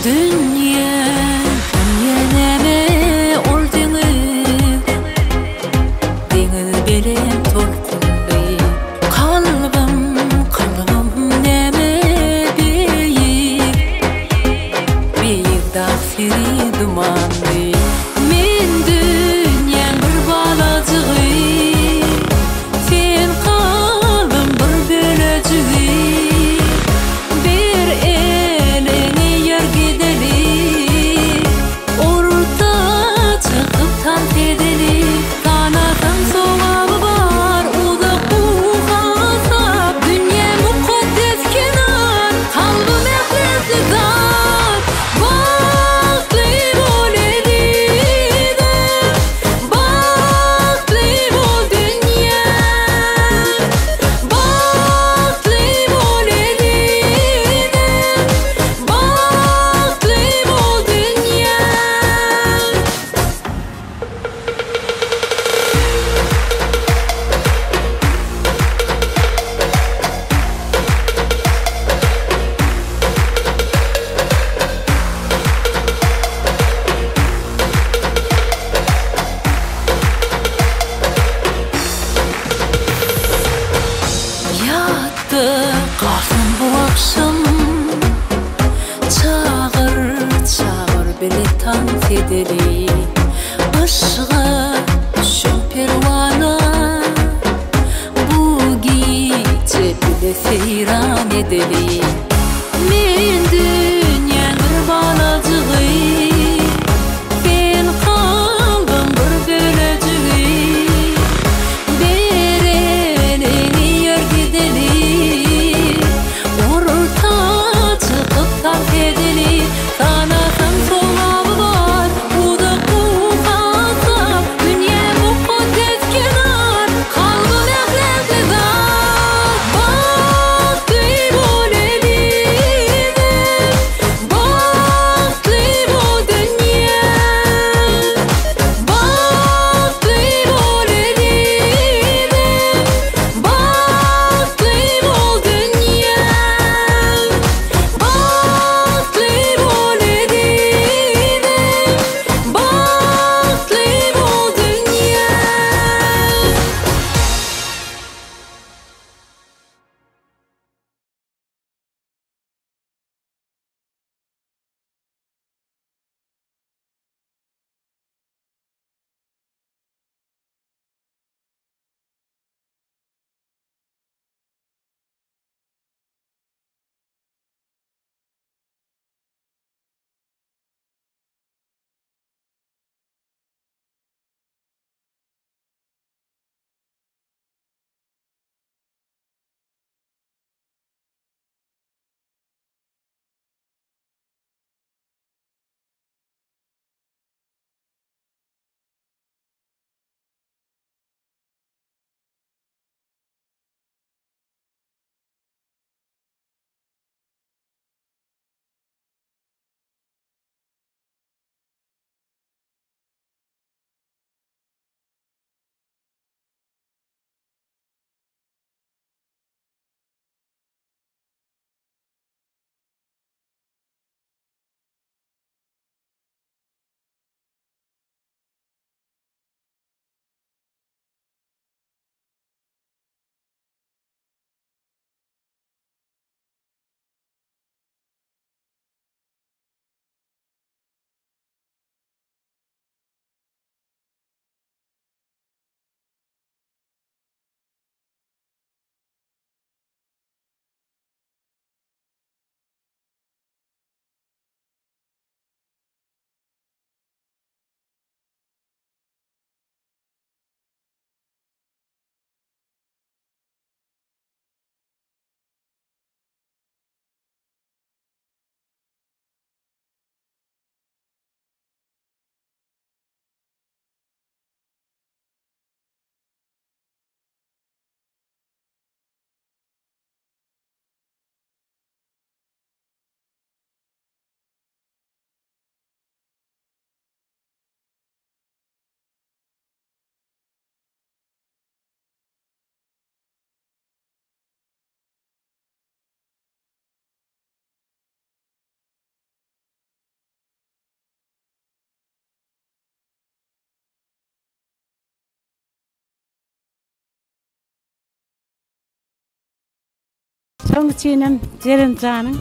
Dünýe, dünýe näme ol deňiz, Deňiz belent tolkunly. Kalbym, kalbym näme beýik, Beýik dag seri dumanly. Men dünýäň bir balajygy, Sen kalbym bir bölejigi. Bir eliňi ýör gideli, Orta çykyp tans edeli. Sanasaň sogaby bar, uzak bu hasap. Dünýä mukaddes kenar, kalbym ähletli zat. Bagtly bol ezizim, bagtly bol dünýäm. Bagtly bol ezizim, bagtly bol dünýäm. Ýatda galsyn bu agşam, Çagyr, çagyr bile tans edeli. Yşga düşen perwana, Bu gije bile seýran edeli. Men dünýäň bir balajygy, Sen kalbym bir bölejigi. Ber eliňi ýör gideli, Orta çykyp tans edeli. Sanasaň sogaby bar, uzak bu hasap. Dünýä mukaddes kenar, kalbym ähletli zat. Bagtly bol ezizim. Şonuň üçinem Jeren janyň.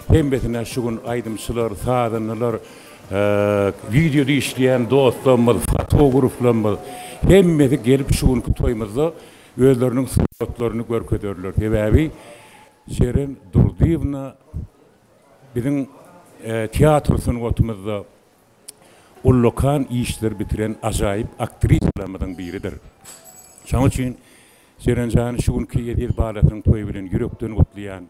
Hemmesine şu gün aýdymçylar, sazandalar, wideoda işleýän dostlarymyz, fotograflarymyz hemmesi gelip şu günki toýumyzda özleriniň sungatlaryny görkezerler. Sebäbi Jeren Durdyýewna biziň teatr sungatymyzda ullakan işler bitiren ajaýyp aktrisalarymyzyň biridir. Şonuň üçin Jeren jany şu günki eziz balasynyň toýy bilen ýürekden gutlaýan.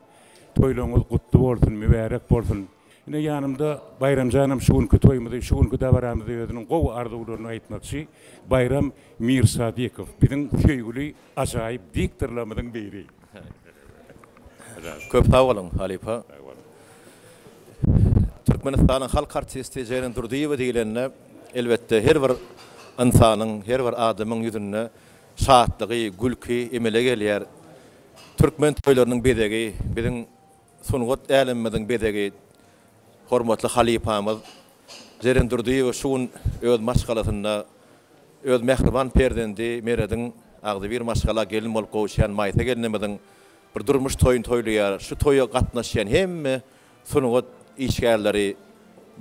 Toýlaryňyz gutly bolsun, mübärek bolsun. Ine ýanymda Baýram janam şu günki toýumyzy, şu günki dabaramyzda özüniň gowy arzuwlaryny aýtmakçy. Baýram Mirsadykow biziň söýgüli ajaýyp diktorlarymyzyň biri. Köp sag boluň, halypa. Türkmenistanyň halk artisti Jeren Durdyýewa diýlende, elbetde, her bir ynsanyň, her bir adamyň ýüzünde şatlygy, gülki emele gelýär. Türkmen toýlarynyň bezegi, biziň sungat älemimiziň bezegi hormatly halypamyz Jeren Durdyýewa şu gün öz maşgalasynda öz mähriban perzendi Merediň agzybir maşgala gelin bolup gowuşýan Maýsa gelnimiziň bir durmuş toýuny toýlaýar. Şu toýa gatnaşýan hemme sungat işgärleri,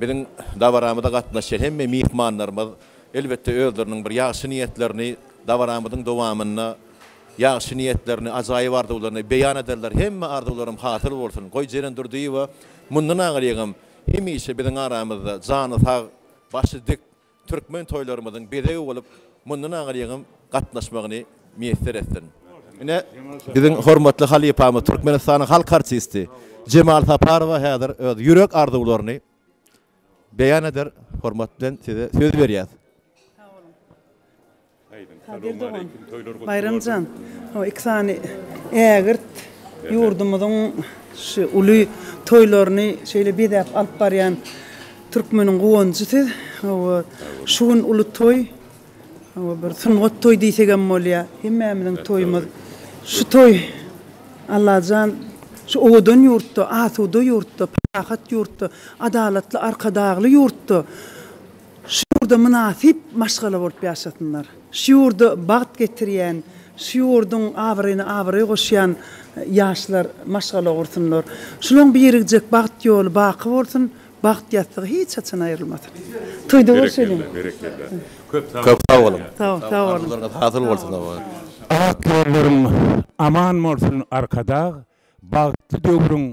biziň dabaramyza gatnaşýan hemme myhmanlarymyz, elbetde, özleriniň bir ýagşy niýetlerini dabaramyzyň dowamynda ýagşy niýetlerini, ajaýyp arzuwlaryny beýan ederler. Hemme arzuwlarym hasyl bolsun! Goý, Jeren Durdyýewa mundan aňrygam hemişe biziň aramyzda jany sag, başy dik, türkmen toýlarymyzyň bezegi bolup, mundan aňrygam gatnaşmagyny miýesser etsin. Ine, biziň hormatly halypamyz, Türkmenistanyň halk artisti Jemal Saparowa häzir öz ýürek arzuwlaryny beýan eder. Hormat bilen size söz berýäs. Sag boluň. Kadyr dogan, Baýram jan, hawa iki sany ägirt ýurdumyzyň şu uly toýlaryny şeýle bezäp alyp barýan türkmeniň guwanjy siz. Hawa, şu gün uly toý, hawa bir sungat toý diýsegem bolýar. Hemmämiziň toýumyz. Şu toý Allajan şu owadan ýurtda, asuda ýurtda, parahat ýurtda, adalatly Arkadagly ýurtda Şu ýurda mynasyp maşgala bolup ýaşasynlar. Şu ýurda bagt getirýän, şu ýurduň abraýyna abraý goşýan ýaşlar maşgala gursunlar. Şulaň birigjek bagt ýoly baky bolsun, bagt ýassygy hiç haçan aýrylmasyn. Toýda görşeliň. Berekella. Köp sag boluň. Sag boluň. Arzuwlaryňyz hasyl bolsun. Ak ýollaryň aman bolsun Arkadag, bagtly döwrüň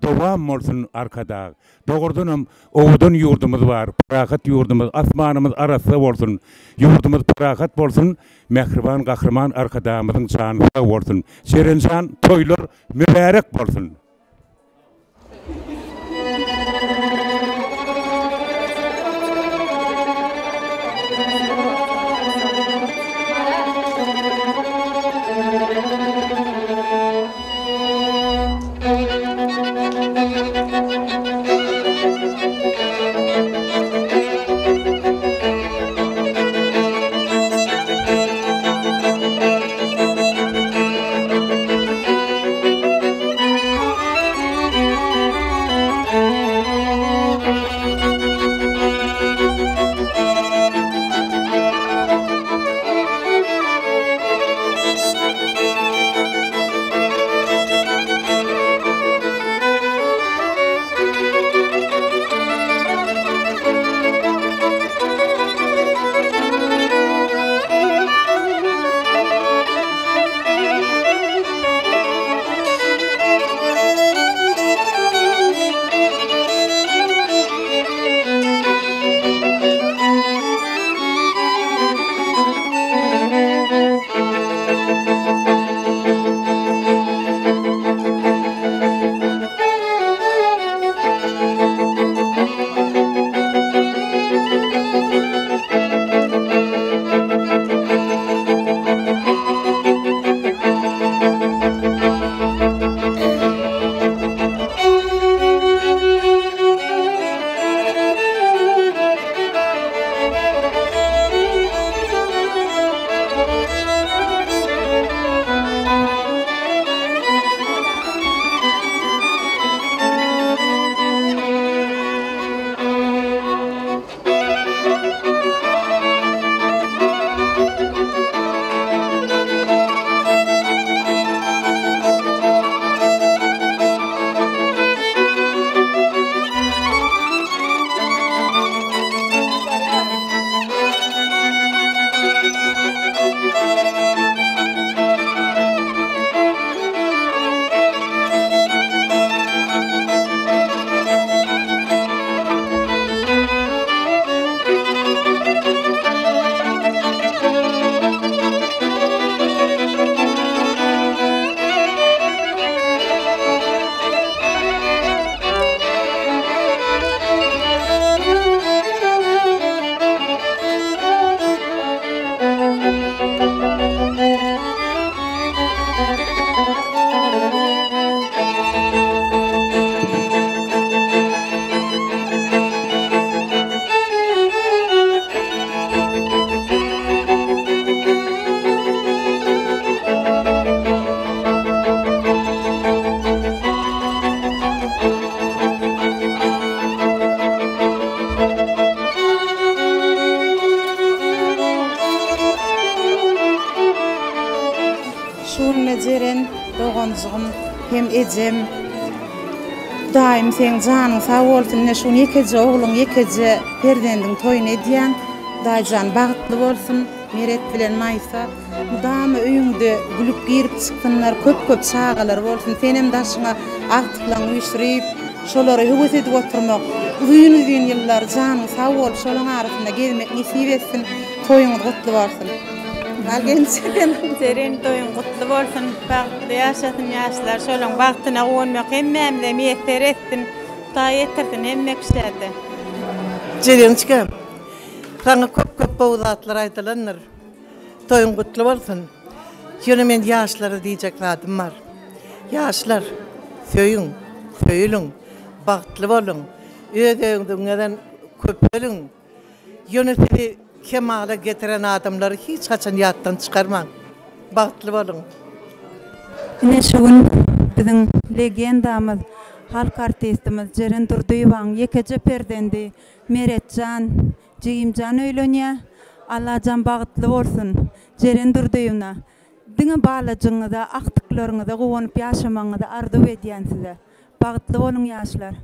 Dowam bolsun Arkadag. Dogrudanam owadan ýurdumyz bar, parahat ýurdumyz, asmanymyz arassa bolsun, ýurdumyz parahat bolsun, mähriban Gahryman Arkadagymyzyň jany sag bolsun. Jerenjan toýlar mübärek bolsun. Jeren doganjygym hem ejem Hudaýym seň janyň sag bolsun ine şu gün ýekeje ogluň ýekeje perzendiň toýuny edýäň Hudaýjan bagtly bolsun Meret bilen Maýsa mydama öýüňde gülüp girip çyksynlar köp köp çagalary bolsun senem daşyňa agtyklaňy üýşürip şolara höwes edip oturmak uzyn uzyn ýyllar janyň sag bolup şolaň arasynda gezmek nesip etsin toýuňyz gutly bolsun. Al gelin sen. Jeren toýuň gutly bolsun bagtly ýaşasyn ýaşlar şolaň bagtyna guwanmak hemmämize miýesser etsin Hudaý ýetirsin hemme kişäde. Jerençka saňa köp köp gowy zatlar aýdylandyr. Toýuň gutly bolsun. Ýöne men ýaşlara diýjek zadym bar. Ýaşlar söýüň, söýüliň, bagtly boluň, öz özüňizden köpeliň. Ýöne sizi kemala getiren adamlary hiç haçan ýatdan çykarmaň. Bagtly boluň. Ine şu gün biziň legendamyz, halk artistimiz Jeren Durdyýewaň ýekeje perzendi Meretjan jigimjan öýlenýär. Allajan bagtly bolsun. Jeren Durdyýewna, diňe balajygyňyza, agtyklaryňyza guwanyp ýaşamagyňyzy arzuw edýän size. Bagtly boluň ýaşlar.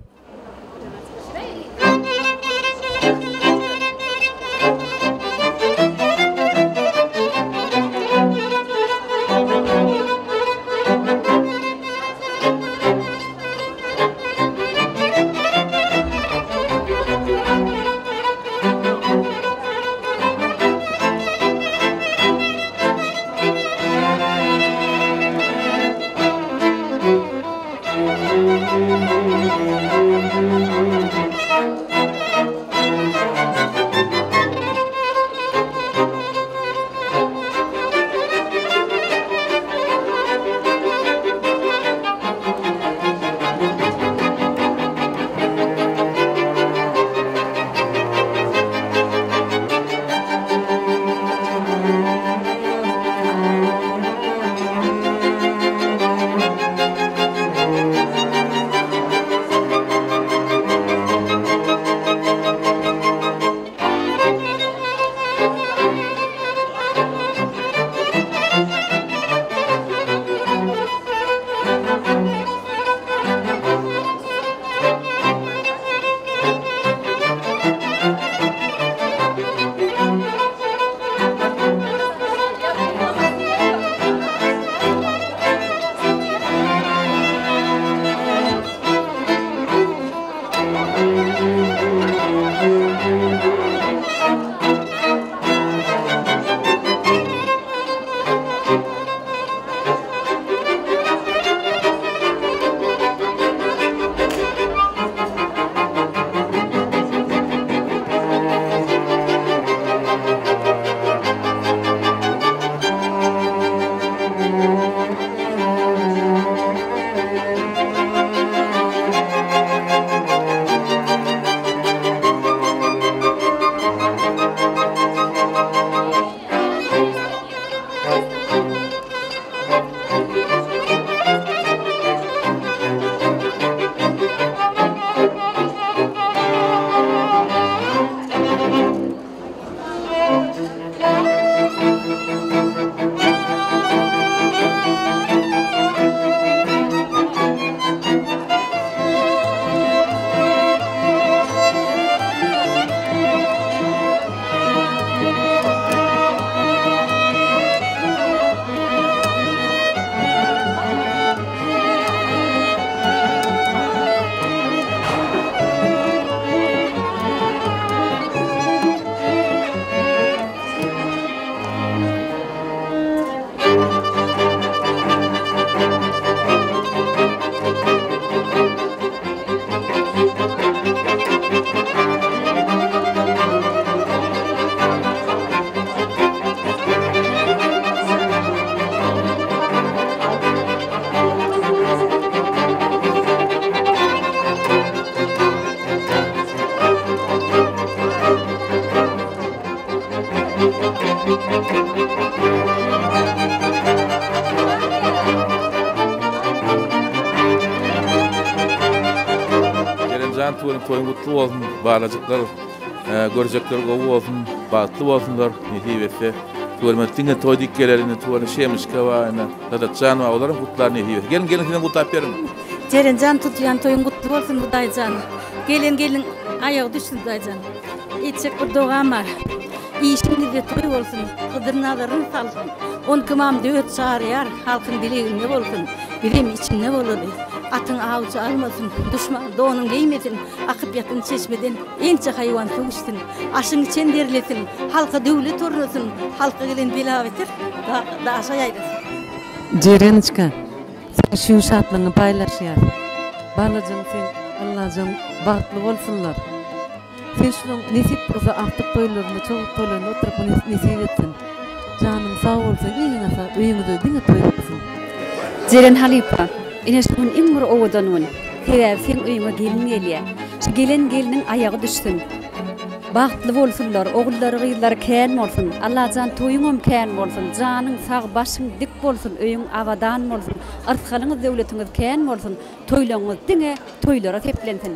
Jerenjan tüweleme toýuň gutly bolsun balajyklar görjekler gowy bolsun bagtly bolsunlar nesip etse. Tüweleme diňe toý diýip geler indi tüweleme Şemişka bar indi Sadatjan bar olaram gutlar nesip etse. Geliň geliň sizem gutlap beriň. Jerenjan tutýan toýuň gutly bolsun Hudaýjan. Gelen gelin aýagy düşsün Hudaýjan. Etjek bir dogam bar. Işiňizde toý bolsun, Hydyr nazaryn salsyn. On kymam döwet çaryýar, halkyň dileginde bolsun. Bizem içinde bolaly. Atyň awçy almasyn, duşman donuň geýmesin, akyp ýatan çeşmeden ençe haýwan suw içsin. Aşyň içen derlesin, halka döwlet ornasyn, halka gelen bela-beter daşa ýaýrasyn. Jereniçka, sen şu şatlygyňy paýlaşýas. Balajyň sen Allajan bagtly bolsunlar. Sen şunuň nesip bolsa agtyk toýlarynda çowluk toýlarynda oturyp muny nesip etsin. Janyň sag bolsun iliňe sag öýüňizde diňe toý bolsun. Jeren halypa, ine şu gün iň bir owadan gün. Sebäbi seň öýüňe gelin gelýä. Şu gelen gelniň aýagy düşsün. Bagtly bolsunlar, ogullary gyzlary kän bolsun. Allajan toýuňam kän bolsun. Janyň sag, başyň dik bolsun, öýüň abadan bolsun. Yrsgalyňyz döwletiňiz kän bolsun. Toýlaňyz diňe toýlara seplensin.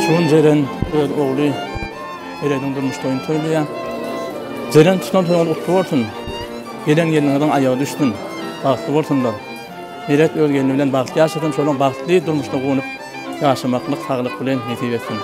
Şu gün Jeren öz ogly Merediň durmuş toýuny toýlaýar. Jeren tutan toýuňyz gutly bolsun. Gelen gelniňiziň aýagy düşsün. Bagtly bolsunlar. Meret öz gelni bilen bagtly ýaşasyn, şolaryň bagtly durmuşda guwanyp ýaşamaklyk saglyk bilen nesip etsin.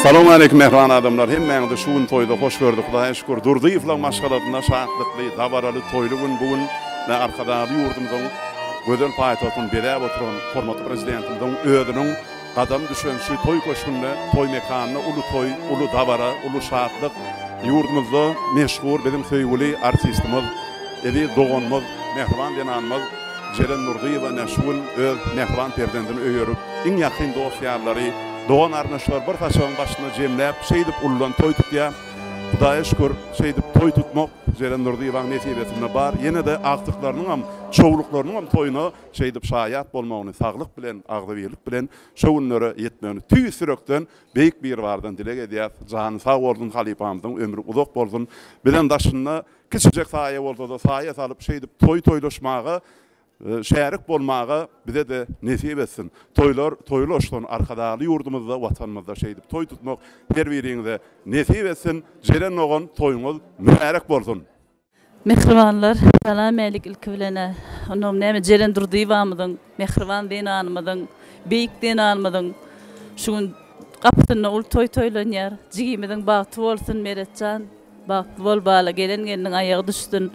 Salowmaleýkim mähriban adamlar hemmäňizi şu gün toýda hoş gördük Hudaýa şükür Durdyýewlaň maşgalasynda şatlykly dabaraly toýly gün bu gün Arkadagly ýurdumyzyň gözel paýtagtyny bezäp oturan hormatly Prezidentimiziň özüniň gadam düşen şu toý köşgünde toý mekanynda uly toý uly dabara uly şatlyk ýurdumyzda meşhur biziň söýgüli artistimiz eziz doganymyz mähriban zenanymyz Jeren Nurdyýewa ine şu gün öz mähriban perzendini öýerip, iň ýakyn dost-ýarlary, dogan-garyndaşlary bir saçagyň başynda jemläp, şeýdip uludan toý tutýar. Hudaýa şükür, şeýdip toý tutmak Jeren Nurdyýewaň nesibesinde bar. Ýene-de agtyklarynyňam, çowluklarynyňam toýuna şeýdip şaýat bolmagyny, saglyk bilen, agzybirlik bilen şo günlere ýetmegini tüýs ýürekden Beýik Biribardan dileg edýäs. Jany sag bolsun halypamyzyň, ömri uzak bolsun. Bizem daşynda Kiçijek saýa bolsa-da, saýa salyp, şeýdip toý toýlaşmaga, şärik bolmaga bize-de nesip etsin. Toýlar toýlaşsyn, Arkadagly ýurdumyzda, Watanymyzda şeýdip toý tutmak her biriňize nesip etsin. Jeren dogan, toýuňyz mübärek bolsun! Mähribanlar, salam älik ilki bilen-ä. Onnoň näme Jeren Durdyýewamyzyň, mähriban zenanymyzyň, beýik zenanymyzyň şu gün gapysynda uly toý toýlanýar. Jigimiziň bagty bolsun Meretjan. Bagtly bol bala gelen gelniň aýagy düşsün.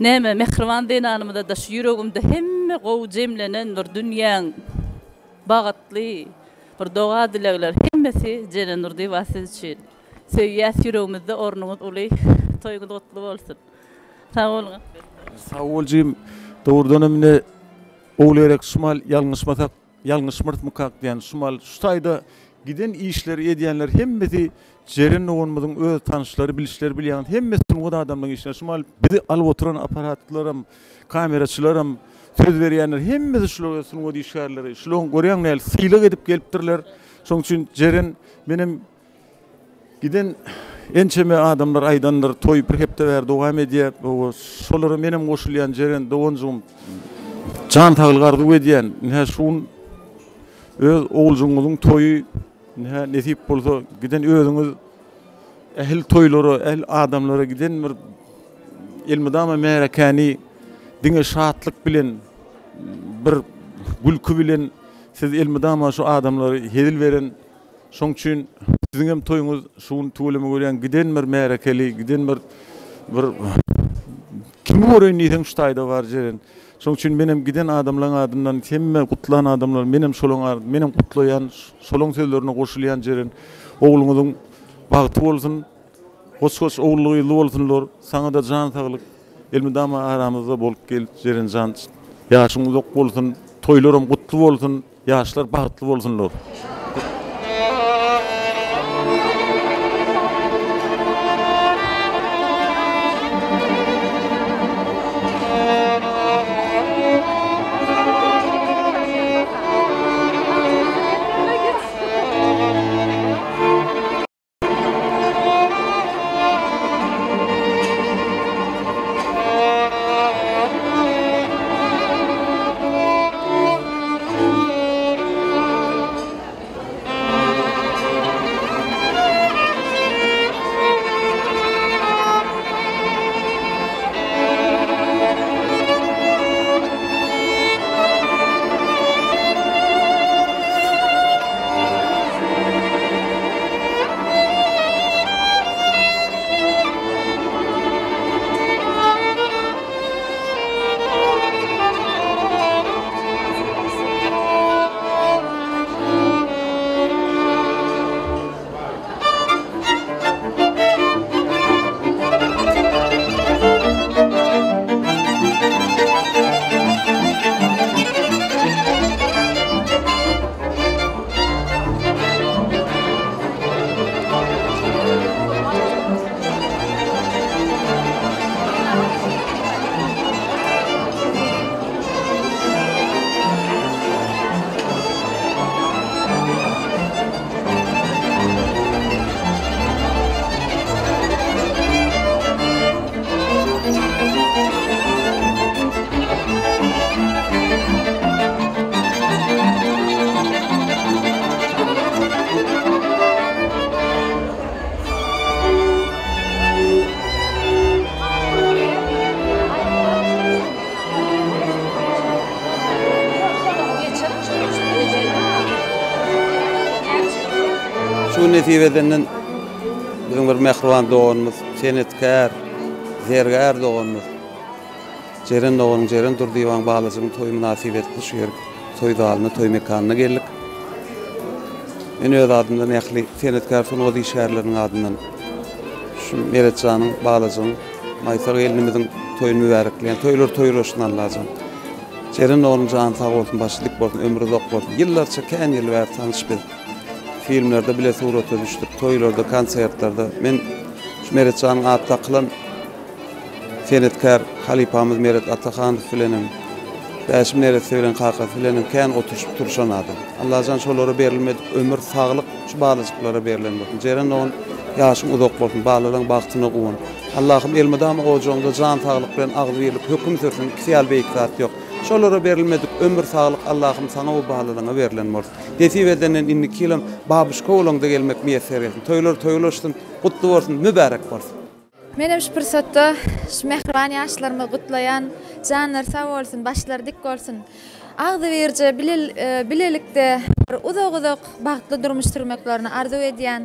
Näme mähriban zenanymyzada şu ýüregimde hemme gowy jemlenen bir dünýäň bagytly bir doga dilegler hemmesi Jeren Durdyýewa siz üçin. Söýýäs ýüregimizde ornuňyz uly toýuňyz gutly bolsun. Sag boluň. Sag bol jigim. Dogrudanam ine Ogulgerek şumal ýalňyşmasak Ýalňyşmyrysmykak diýen şumal şu taýda giden işleri edýänler hemmesi Jeren doganymyzyň öz tanyşlary bilişleri bilýän hemmesi sungat adamlaryň işleri şumal bizi alyp oturan aparatlaram kameraçylaram söz berýänler hemmesi şular öz sungat işgärleri şularyň görýäň näl sylag edip gelipdirler şoň üçin Jeren menem Giden. ençeme adamlar aýdandyr, toý bir hepde bäri dowam edýär. Hawa, şolara menem goşulýan Jeren doganjygym. Jan saglyk arzuw edýän. Ine şu gün öz oguljygyňyzyň toýy, ine nesip bolsa giden özüňiz ähli toýlara, ähli adamlara giden bir elmydama märekäni diňe şatlyk bilen, bir gülki bilen siz elmydama şu adamlara hezil beren Şoň üçin siziňem toýuňyz şu gün tüweleme görýän giden bir märekeli, giden bir bir kimi göreýin diýseň şu taýda bar Jeren. Şoň üçin menem giden adamlaň adyndan hemme gutlan adamlar menem şolaň ad menem gutlaýan şolaň sözlerine goşulýan Jeren. Ogluňyzyň bagty bolsun. Goç-goç ogully-gyzly bolsunlar. Saňa-da jan saglyk. Elmydama aramyzda bolup gel Jerenjan. Ýaşyň uzak bolsun. Toýlaram gutly bolsun. Ýaşlar bagtly bolsunlar. Şu gün nesip edenden biziň bir mähriban doganymyz, senetkär, zergär doganymyz Jeren doganyň Jeren Durdyýewaň balajygyň toýy mynasybetli şu ýerik toý zalyna, toý mekanyna geldik. Men öz adymdan ähli senetkär sungat işgärleriniň adyndan şu Meretjanyň, balajygyň, Maýsa gelnimiziň toýuny mübärekleýän. Toýlar toý bolsun Allajan. Jeren doganyň jany sag bolsun, başy dik bolsun, ömri uzak bolsun. Ýyllarça kän ýyl bäri tanyş biz. Filmlerde bile surata düşdük, toýlarda, konsertlerde. Men şu Meretjanyň ady dakylan Senetkär halypamyz Meret Atahanow bilenem, Bäşim neresse bilen kakasy bilenem kän oturyşyp turşan adam. Allajan şolara berilmedik ömür, saglyk şu balajyklara berlen bolsun. Jeren dogan ýaşyň uzak bolsun, balalaň bagtyna guwan. Allahym elmydama ojagyňda jan saglyk bilen agzybirlik höküm sürsün, ikisi ýaly beýik zat ýok. Şolara berilmedik ömür, saglyk Allahym saňa we balalaňa berlen bolsun. Nesip edenden indiki ýylam babuşka bolaňda gelmek miýesser etsin. Toýlar toý ulaşsyn, gutly bolsun, mübärek bolsun. Menem şu pursatda şu mähriban ýaşlarymyzy gutlaýan. Janlary sag bolsun, başlary dik bolsun. Agzybirje bilelikde bir uzak-uzak bagtly durmuş sürmeklerini arzuw edýän.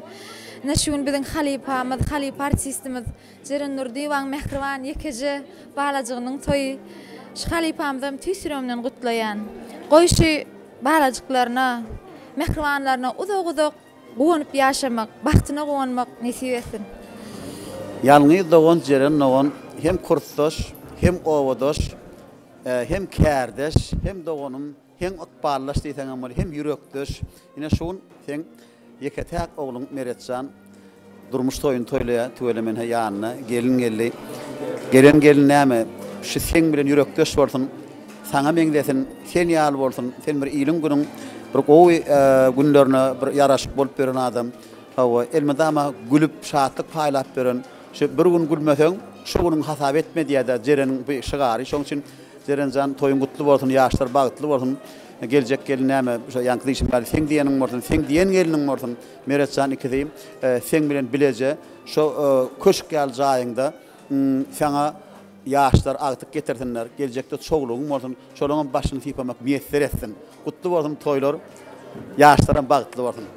Ine şu gün biziň halypamyz, halypa artistimiz Jeren Durdyýewaň mähriban ýekeje balajygynyň toýy. Şu halypamyzam tüýs ýüregimden gutlaýan. Goý şu balajyklaryna, mähribanlaryna uzak-uzak Guwanyp ýaşamak, bagtyna guwanmak nesip etsin. Ýalňyz dogan Jeren dogan hem kursdaş, hem obadaş, hem kärdeş, hem doganym, heň ykbaldaş diýseňem bolýar, hem ýürekdeş. Ine şu gün seň ýeke-täk ogluň Meretjan Durmuş toýuny toýlaýar tüweleme ine ýanyna gelin geldi. Gelen gelin näme şu seň bilen ýürekdeş bolsun, saňa meňzesin, sen ýaly bolsun, sen bir iliň günüň bir gowy günlerine bir ýaraşyk bolup ýören adam. Hawa, elmydama gülüp, şatlyk paýlap ýören, şu bir gün gülmeseň, şu günüňi hasap etme diýýär-dä Jereniň bu şygary. Şonuň üçin Jeren jan, toýuň gutly bolsun, ýaşlar bagtly bolsun. Geljek gelin näme, şo ýaňky diýşim ýaly, seň diýeniň bolsun, seň diýen gelniň bolsun. Meret jan ikisi seň bilen bileje şo köşk ýaly jaýyňda saňa ýaşlar agtyk getirsinler, geljekde çowlugyň bolsun, şolaňam başyny sypamak miýesser etsin. Gutly bolsun toýlar, ýaşlaram bagtly bolsun.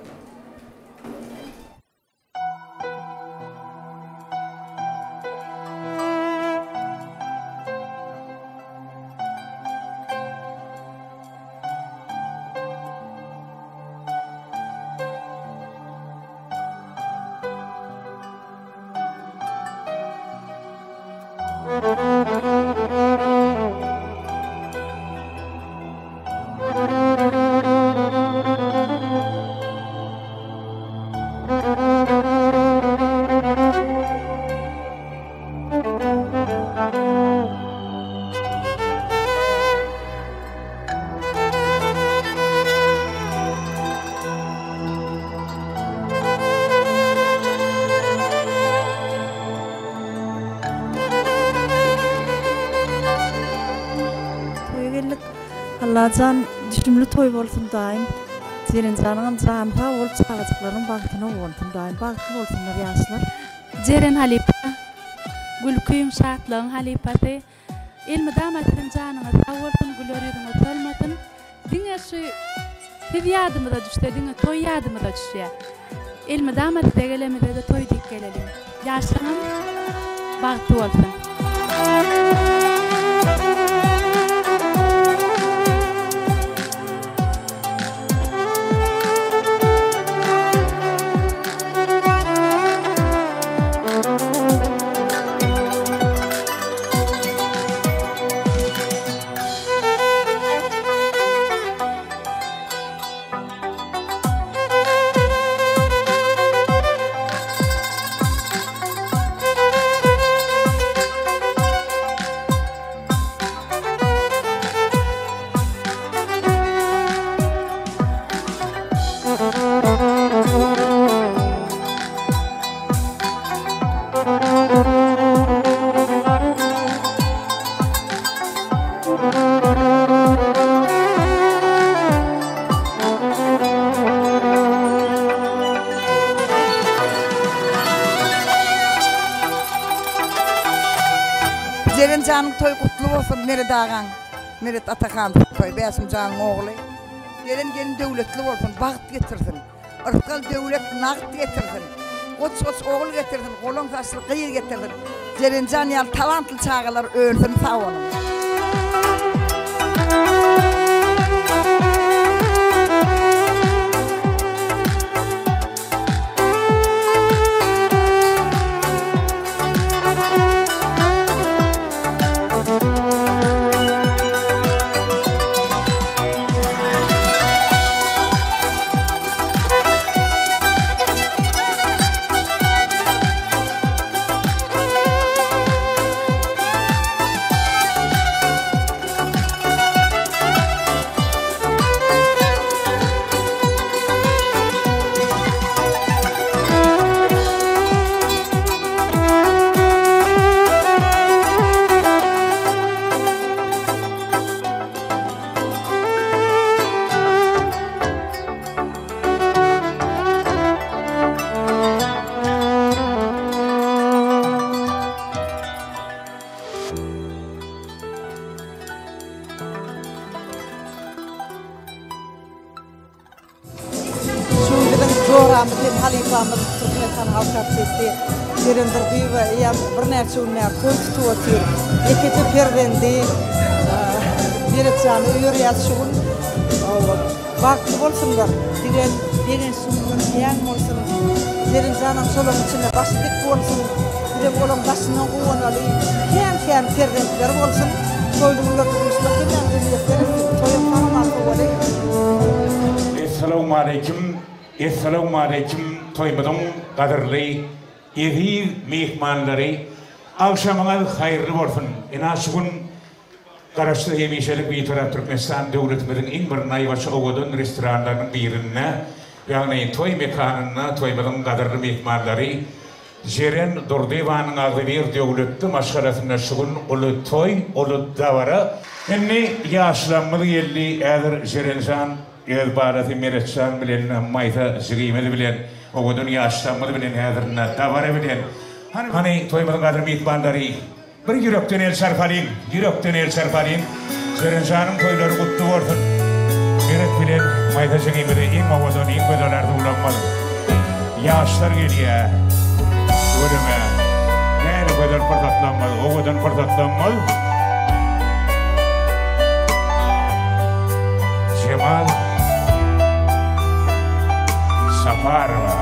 Toýa geldik. Allajan düşümli toý bolsun daýym. Jerenjanyňam jany sag bolup çagajyklarynyň bagtyna guwansyn daýym. Bagtly bolsunlar ýaşlar. Jeren halypa gülkiň şatlygyň halypasy elmydama siziň janyňyz sag bolsun güler ýüzüňiz solmasyn diňe şu siz ýadymyza düşse diňe toý ýadymyza düşýä elmydama size gelemizede toý diýip geleliň ýaşlaňam bagtly bolsun. Jeren janyň toýy gutly bolsun Meret agaň Meret Atahanow toýy Bäşim janyň ogly Gelen gelin döwletli bolsun bagt getirsin Yrsgal döwlet nagt getirsin Goç goç ogul getirsin golaň saçly gyz getirsin Jerenjan ýaly talantly çagalar önsün sag boluň. Şu gün biziň joramyz hem halypamyz Türkmenistan halk artisti Jeren Durdyýewa eýýäm birnäçe gün bäri toý tutup otyr. Ýekeje perzendi Meretjany öýerýäs şu gün. Bagtly bolsunlar. Digen begençli günler kän bolsun. Jerenjanam şolaryň içinde başy dik bolsun. Bizem olaň daşyndan guwanaly. Kän-kän perzentleri bolsun. Toýly günlerde duşmak hemmämize miýesser etsin. Toýam sag-aman sowaly. Essalawmaleýkim Essalawmaleýkim toýumyzyň gadyrly eziz myhmanlary agşamyňyz haýyrly bolsun ina şu gün Garaşsyz hemişelik Bitarap Türkmenistan döwletimiziň iň bir naýbaşy owadan restoranlarynyň birinde. Ýagny toý mekanynda toýumyzyň gadyrly myhmanlary Jeren Durdyýewanyň agzybir döwletli maşgalasynda şu gün uly toý, uly dabara. Indi ýaşlamyz geldi, häzir Jerenjan öz balasy Meretjan bilen Maýsa jigimiz bilen, owadan ýaşlamyz bilen häzir indi dabara bilen. Hany toýumyzyň gadyrly myhmanlary Bir ýürekden el çarpalyň, ýürekden el çarpalyň. Jerenjanyň toýlary gutly bolsun. Meret bilen Maýsa jigimize iň owadan, iň gözel arzuwlarymyz. Ýaşlar gelýä. Tüweleme. Näli gözel pursatlarymyz, owadan pursatlarymyz. Jemal Saparowa.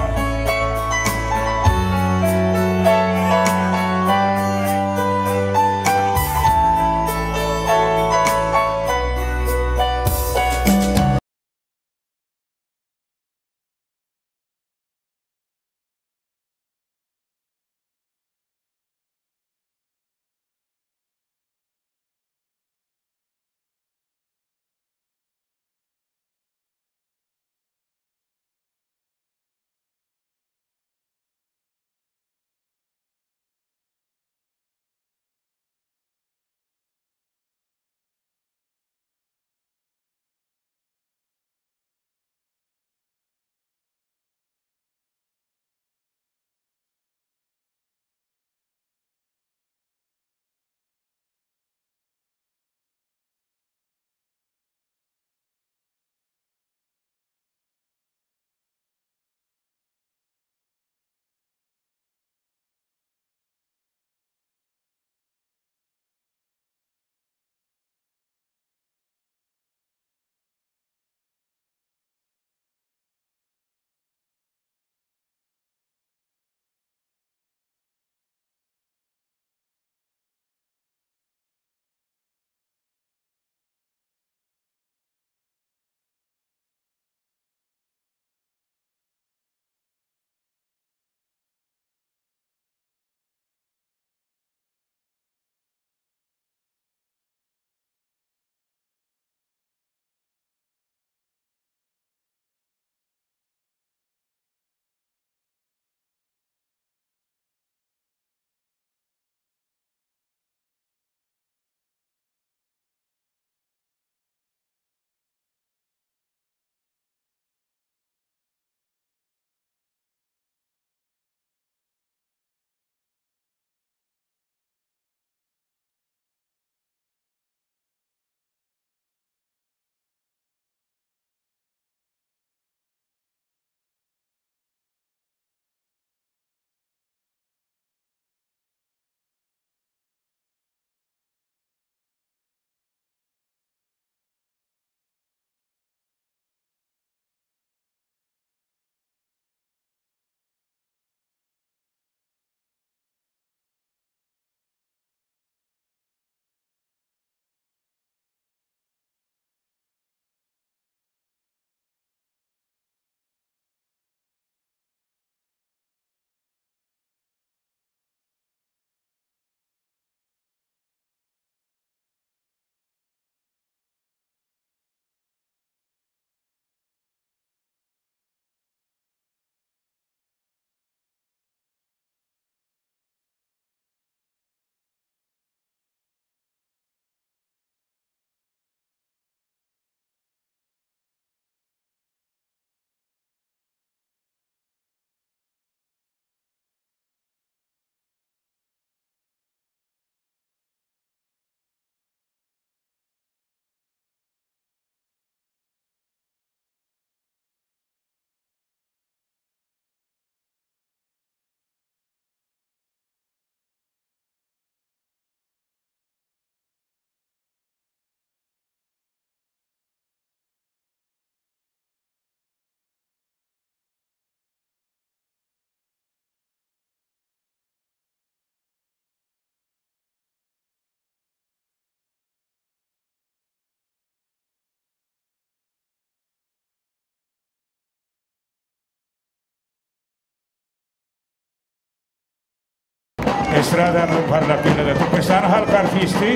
Estradamyzyň parlak ýyldyzy, Türkmenistanyň halk artisti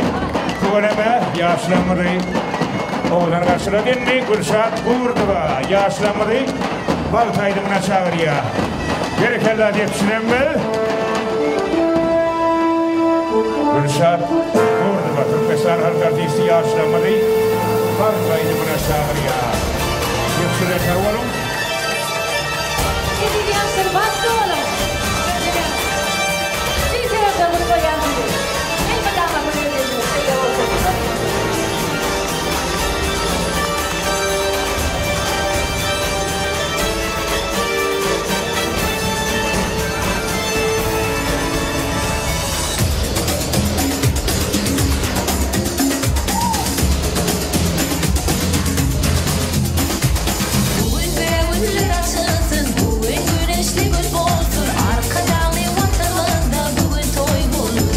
tüweleme ýaşlarymyzy owadan garşylady. Indi Gülşat Gurdowa ýaşlarymyzy. Bagt aýdymyna çagyrýar. Berekella depçilerimiz. Gülşat Durdywa Türkmenistan halk artisti ýaşlarymyzy Bagt aýdymyna çagyrýar. Depçiler sag boluň. Eziz ýaşlar bagtly boluň. Tüýs ýürekden gutlaýan sizi. Elmydama güler ýüzüňiz şeýle bolsun. Bu gün bägüller açylsyn, bu gün güneşli gün bolsun, Arkadagly Watanymyzda bu gün toý bolsun.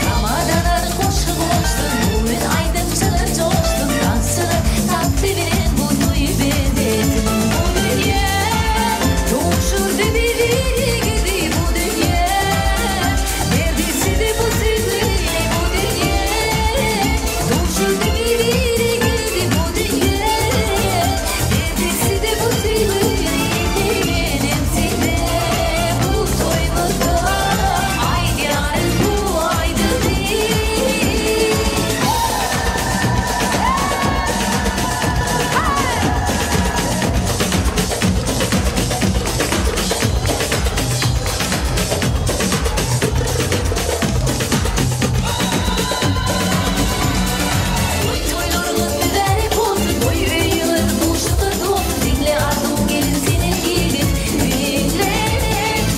Tamadalar goşgy goşsun, bu gün aýdymçylar joşsun, Tansçylar tansy bilen bu toýy bezesin. Bu dünýä duşurdy bir-biregi bu dünýä, Berdi sizi bu söýgüli bu dünýä, Duşurdy bir-biregi bu dünýä, Berdi sizi bu söýgüli Menem size bu toýumyzda Aýdýaryn bu aýdymy. Toý toýlaryňyz mübärek bolsun, Toý öýüňiz buşlukda dolsun, Diňle arzuw gelin senem ýigit, diňle.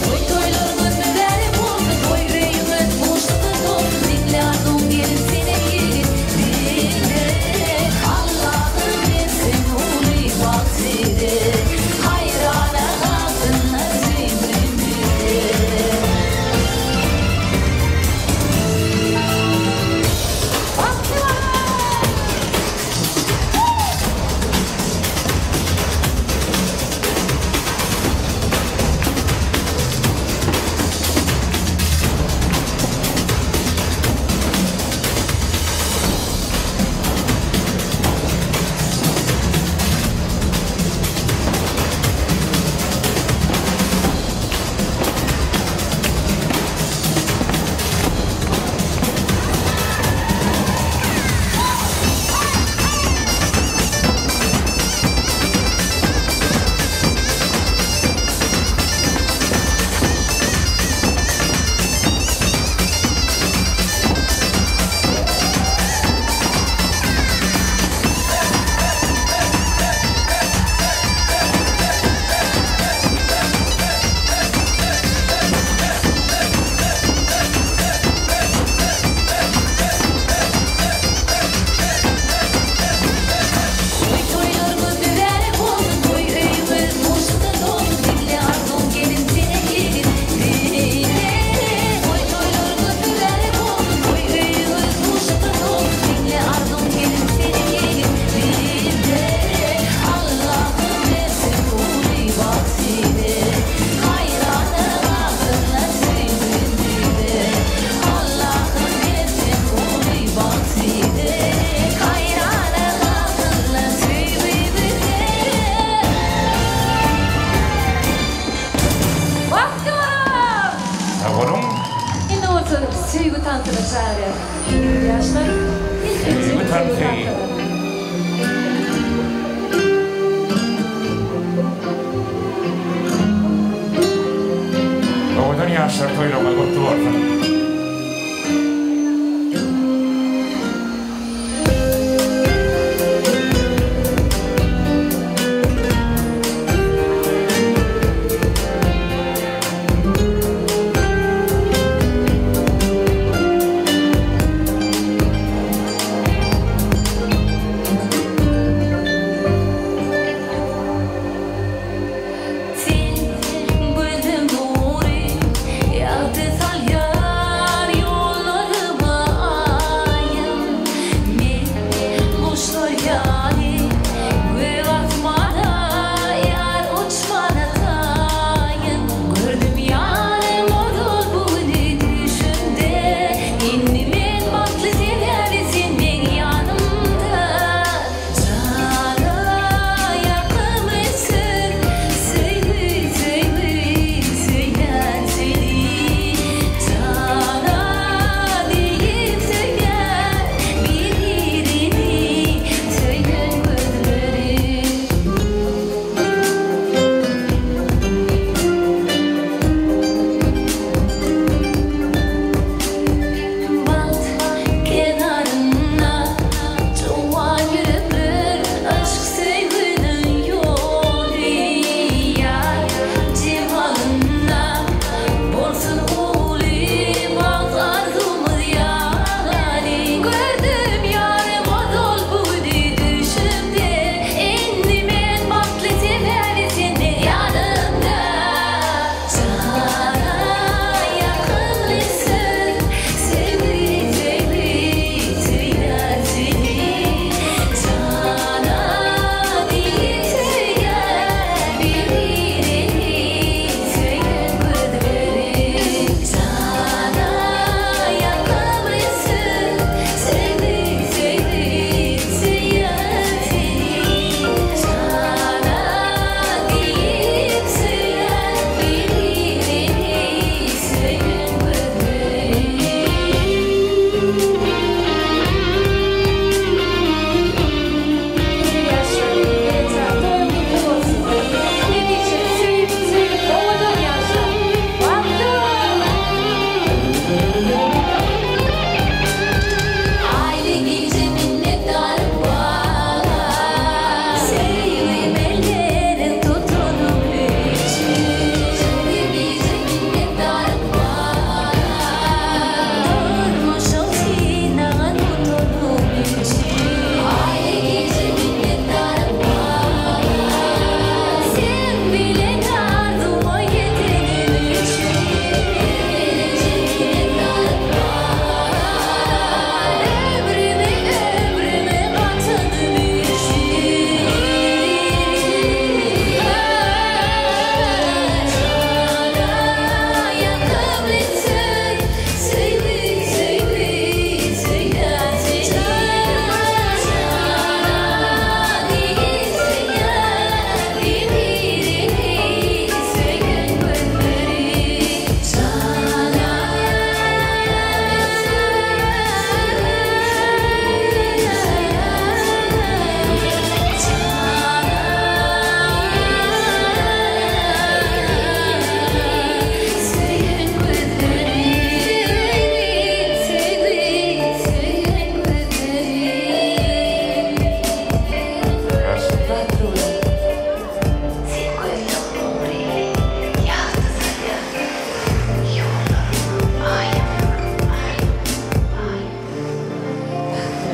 Toý toýlaryňyz mübärek bolsun, Toý öýüňiz buşlukda dolsun, Diňle arzuw gelin senem ýigit, diňle. Allahym bersin uly bagt size, Haýrana galsynlar söýgümize. Toý toýlaryňyz mübärek bolsun, Toý öýüňiz buşlukdan dolsun, Diňle arzuw gelin senem ýigit, diňle. Toý toýlaryňyz mübärek bolsun, Toý öýüňiz buşlukdan dolsun, Diňle arzuw gelin senem ýigit, diňle. Allahym bersin uly bagt size, Haýrana galsynlar söýgümize. Allahym bersin uly bagt size, Haýrana galsynlar söýgümize. Bagtly boluň! Sag boluň. Indi bolsa söýgi tansyna çagyrýas. Eziz ýaşlar, ilkinji Söýgi söýgi tansy. tansyna. Owadan ýaşlar toýlaryňyz gutly bolsun. Sen gözüm nury, ýagty salýan.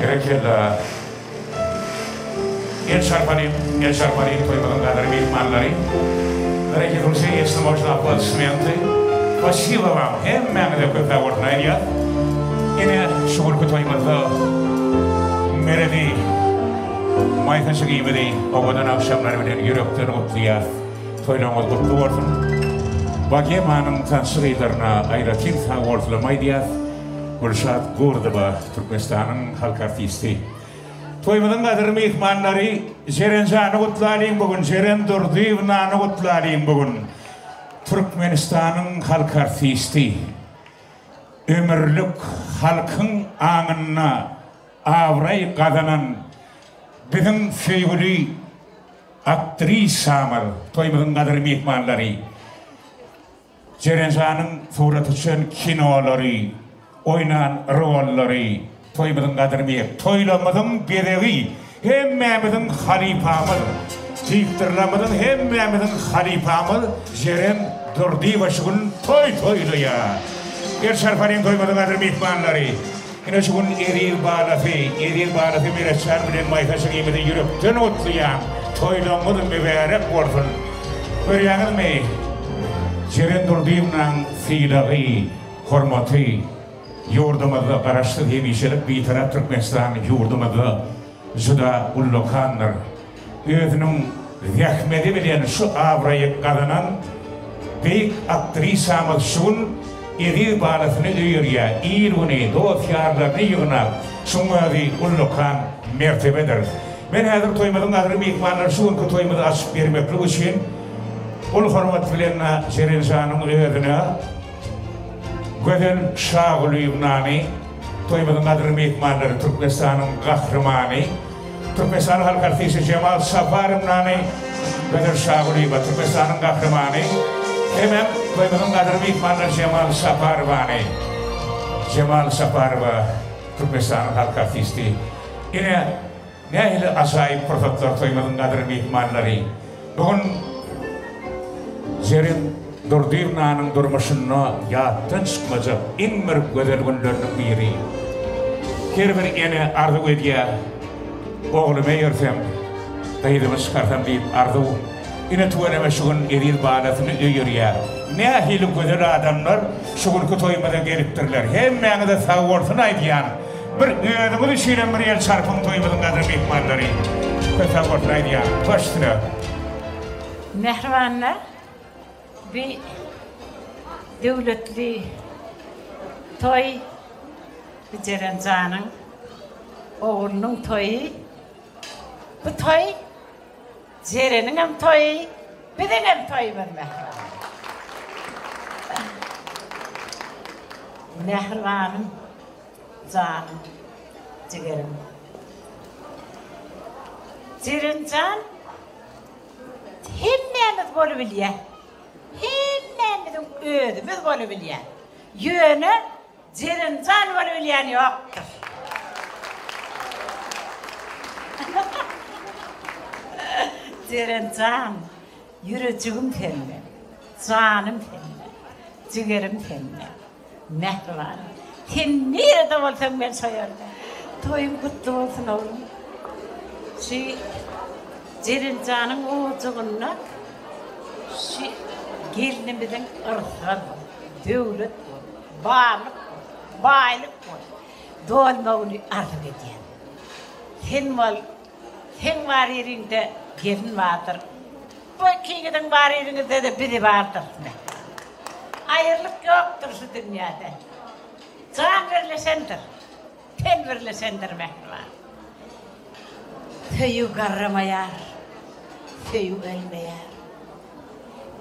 Berekella. El çarpalyň, el çarpalyň toýumyzyň gadyrly myhmanlary. Дорогие друзья, если можно аплодисменты. Спасибо вам. Hemmäňize köp sag bolsun aýdýas. Ine şu günki toýumyzda Meredi Maýsa jigimizi owadan agşamlar bilen ýürekden gutlaýas. Toýlaryňyz gutly bolsun. Bogemanyň tansçy gyzlaryna aýratyn sag bolsunam aýdýas. Gülşat Gurdowa, Türkmenistanyň halk artisti. Toýumyzyň gadyrly myhmanlary Jerenjany gutlalyň bu gün, Jeren Durdyýewnany gutlalyň bu gün. Türkmenistanyň halk artisti. Ömürlik halkyň aňynda abraý gazanan biziň söýgüli Aktrisamyz, toýumyzyň gadyrly myhmanlary, Jerenjanyň surata düşen kinolary, oýnan rollary, toýumyzyň gadyrly myh, toýlamyzyň bezegi, hemmämiziň halypamyz, diktorlarymyzyň hemmämiziň halypamyz Jeren Durdyýewa şu gün toý toýlaýar. El çarpalyň toýumyzyň gadyrly myhmanlary. Ine şu gün eziz balasy, eziz balasy Meretjan bilen Maýsa jigimizi ýürekden gutlaýan, toýlaryňyz mübärek bolsun! Görýäňizmi, Jeren Durdyýewnaň sylagy, hormaty ýurdumyzda, Garaşsyz, hemişelik Bitarap Türkmenistan ýurdumyzda juda ullakandyr. Özüniň zähmedi bilen şu abraýy gazanan beýik aktrisamyz şu gün eziz balasyny öýerýär, il-güni, dost-ýarlaryny ýygnap, şuň özi ullakan mertebedir. Men häzir toýumyzyň gadyrly myhmanlary şu günki toýumyzy açyp bermeklik üçin uly hormat bilen Jerenjanyň özüne Gözel Şagulyýewnany, toýumyzyň gadyrly myhmanlary Türkmenistanyň Gahrymany, Türkmenistanyň halk artisti Jemal Saparownany, Gözel Şagulyýewa, Türkmenistanyň Gahrymany, hemem toýumyzyň gadyrly myhmanlary Jemal Saparowany, Jemal Saparowa, Türkmenistanyň halk artisti. Ine, Nähili ajaýyp pursatlar toýumyzyň gadyrly myhmanlary! Bu gün Jeren Durdyýewnanyň durmuşynda ýatdan çykmajak iň bir gözel günleriniň biri. Her bir ene arzuw edýär, Oglumy öýersem, gyzymy çykarsam diýip arzuw. Ine tüweleme şu gün eziz balasyny öýerýär. Nähili gözel adamlar şu günki toýumyza gelipdirler. Hemmäňize sagbolsun aýdýan. Bir özüňiz üçinem bir el çarpyň toýumyzyň gadyrly myhmanlary. Köp sagbolsun aýdýan. Baş üstüne. Mähribanlar bi döwletli toý bi Jeren janyň oglunyň toýy bu toý Jereniňem toýy, biziňem toýumyz mähribanym. Mähribanym, janym, jigerim. Jeren jan hemmämiz bolubilýä. Hemmämiziň özümiz bolubilýä. Ýöne Jeren jan bolubilýän ýokdur. Jeren jan, ýürejigim sende, janym sende, jigerim sende, mähribanym. Sen nirede bolsaň men şo ýerde. Toýuň gutly bolsun oglum. Şu Jeren janyň ojagynda şu gelnimiziň yrsgal, döwlet bol. Barlyk bol, baýlyk bol, dolmagyny arzuw edýän. Sen bol, seň bar ýeriňde gelin bardyr. Bu ikiňiziň bar ýeriňizde-de biri bardyr. Aýrylyk ýokdur şu dünýäde. Jan birleşendir, ten birleşendir mähriban. Söýgi garramaýar, söýgi ölmeýär.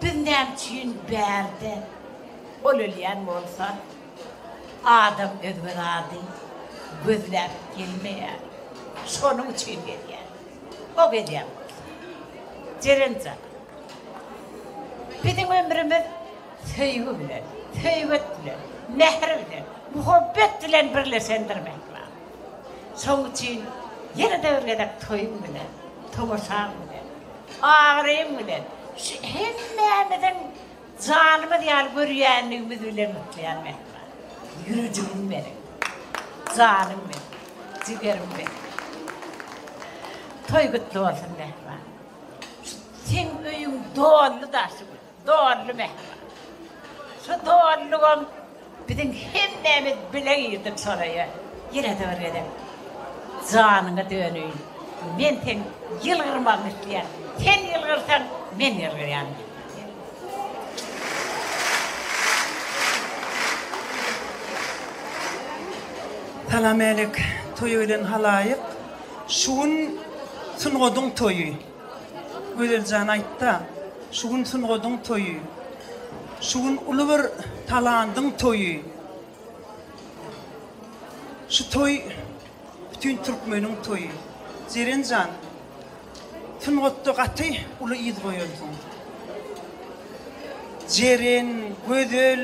Biz näme üçin bärde ol ölýän bolsa, adam özge zady gözläp gelmeýär. Şonuň üçin gelýär. O gelýän bolsa. Jeren jan. Biziň ömrümiz söýgi bilen, söýget bilen, mähir bilen, muhabbet bilen birleşendir mähriban. Şoň üçin ýene-de bir gezek toýuň bilen, tomaşaň bilen, Agyryň bilen, şu hemmämiziň janymyz ýaly görýänligimiz bilen gutlaýan mähriban. Ýürejigim meniň, janym meniň. Jigerim benim. Toý gutly bolsun Mähriban. Seň öýüň dolly-da şu gün. Dolly Mähriban. Şu dollugam biziň hemmämiz bile girdik şol öýe. Ýene-de bir gezek janyňa döneýin. Men seň ýylgyrmagyňy isleýän. Sen ýylgyrsaň, men ýylgyrýan. Salamälek toýa gelen halaýyk. Şu gün sungadyň toýy. Gözeljan aýtda, şu gün sungadyň toýy. Şu gün uly bir talandyň toýy. Şu toý bütin türkmeniň toýy. Jeren jan, sungatda gaty uly yz goýansyň. Jeren, Gözel,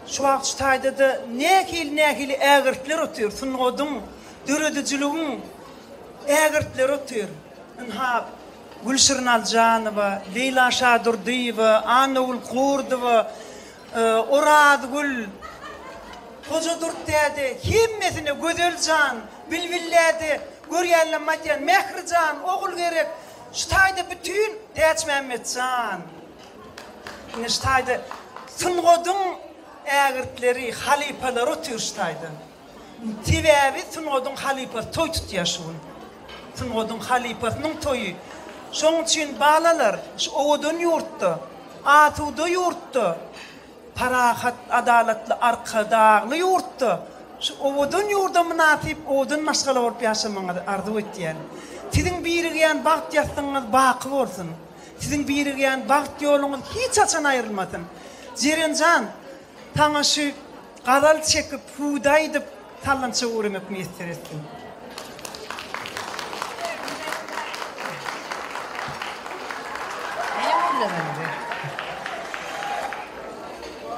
şu wagt şu taýda-da nähili-nähili ägirtler otyr, sungadyň, döredijiligiň ägirtleri otyr. Ynha, Gülşirin Aljanowa, Leýla Şadurdyýewa, Annagül Gurdowa, Orazgül, Hojadurdy däde, hemmesine Gözel jan, Bilbil däde, görýänlem aýdýan, Mähri jan, Ogulgerek, şu taýda bütin Täçmämmet jan. Ine şu taýda sungatyň ägirtleri, halypalary otyr şu taýda. Sebäbi sungatyň halypasy toý tutýar şu gün. Sungatyň halypasynyň toýy. Şonuň üçin balalar şu owadan ýurtda, asuda ýurtda, parahat, adalatly, arkadagly ýurtda şu owadan ýurda mynasyp owadan maşgala bolup ýaşamagyňyzy arzuw etýän. Siziň birigýän bagt ýassygyňyz baky bolsun. Siziň birigýän bagt ýoluňyz hiç haçan aýrylmasyn. Jerenjan, saňa şu Gazal çekip, hüwdi aýdyp, sallançak üwremek miýesser etsin.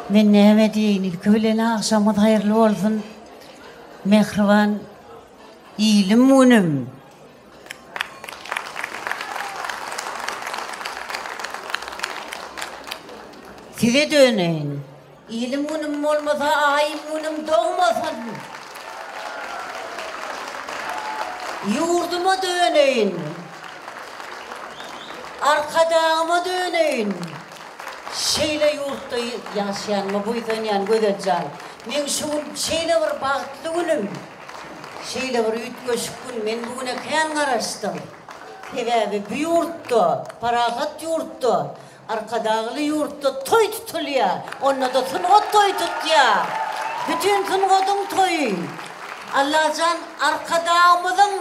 Men näme diýeýin, ilki bilen agşamyňyz haýyrly bolsun, mähriban ilim-günüm. Size döneýin. Ilim-günüm bolmasa, aýym-günüm dogmasyn. Ýurduma döneýin. Arkadagyma döneýin. Şeýle ýurtda ýaşaýanyma buýsanýan Gözel jan. Meň şu gün şeýle bir bagtly günüm. Şeýle bir üýtgeşik gün. Men bu güne kän garaşdym. Sebäbi bu ýurtda, parahat ýurtda Arkadagly ýurtda toý tutulýar, onda-da sungat toýy tutýar. Bütin sungatyň toýy. Allajan Arkadagymyzyň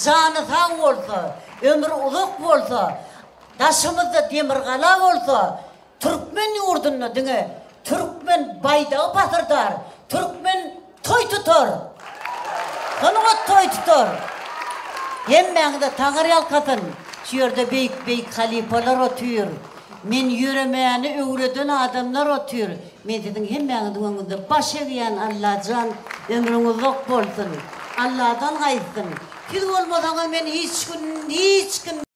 jany sag bolsa, ömri uzak bolsa, daşymyzda demir gala bolsa, türkmen ýurdunda diňe türkmen baýdagy pasyrdar, türkmen Toý tutar! Sungat toý tutar! Hemmäňize Taňyrýalkasyn! Şu ýerde beýik-beýik halypalar otyr. Men ýöremäni öwreden adamlar otyr. Men siziň hemmäňiziň öňüňizde baş egýän Allajan ömrüň uzak bolsun! Alladan gaýtsyn! Siz bolmasaňyz men hiç gün hiç kim.